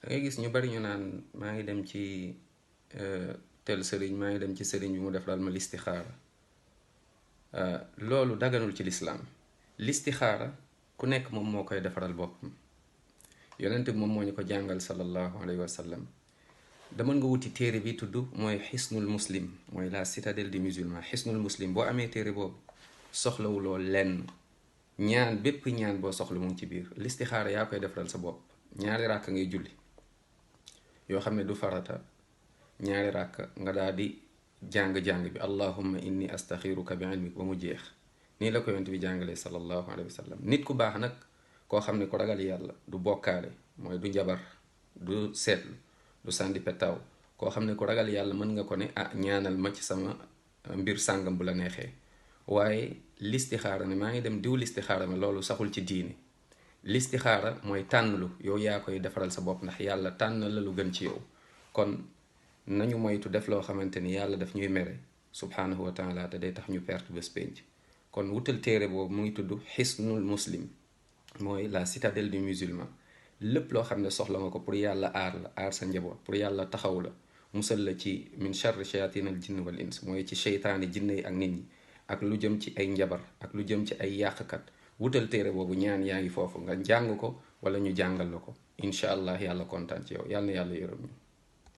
da ngay gis ñu bari ñu naan maa ngi dem ci tel sëriñ, maa ngi dem ci sëriñ bi mu defaral ma listixaara. loolu daganul ci lislaam. listixaara ku nekk moom moo koy defaral boppam. yonent bi moom moo ñu ko jàngal sallallahu alayhi wa sallam. dama nga wuti téere bi tudd mooy xisnul muslim, mooy la citadelle du musulman. xisnul muslim boo amee téere boobu soxlawuloo lenn, ñaan bépp ñaan boo soxla mu ngi ci biir. listixaara yaa koy defaral sa bopp. ñaari ràkk ngay julli yoo xam ne du farata, ñaari ràkk nga daal di jàng-jàng bi allahumma inni astaxiruka bi ilmik ba mu jeex. nii la ko yonent bi jàngalee sallallahu alayhi wa sallam. nit ku baax nag koo xam ne ku ragal yàlla, du bokkaale, mooy du njabar, du seetlu, du sànni petaaw, koo xam ne ku ragal yàlla mën nga ko ne ñaanal ma ci sama mbir sàngam bu la neexee. waaye listixaara ne maa ngi dem diw listixaara ma, loolu saxul ci diini. listixaara mooy tànnlu, yow yaa koy defaral sa bopp ndax yàlla tànn la lu gën ci yow. kon nañu moytu def loo xamante ni yàlla daf ñuy mere subhanahu wa taala te day tax ñu perte bés penc. kon wutal téere boobu mu ngi tudd xisnul muslim, mooy la citadelle du musulman. lépp loo xam ne soxla nga ko pour yàlla aar la, aar sa njaboot, pour yàlla taxaw la, musal la ci min charri shayatin al jinn wal ins, mooy ci seytaane jinne yi ak nit ñi, ak lu jëm ci ay njabar ak lu jëm ci ay yàqkat. wutal téere boobu, ñaan yaa ngi foofu, nga jàng ko wala ñu jàngal la ko. incha allah yàlla kontaan ci yow. yàlla na yàlla yërëm ñu.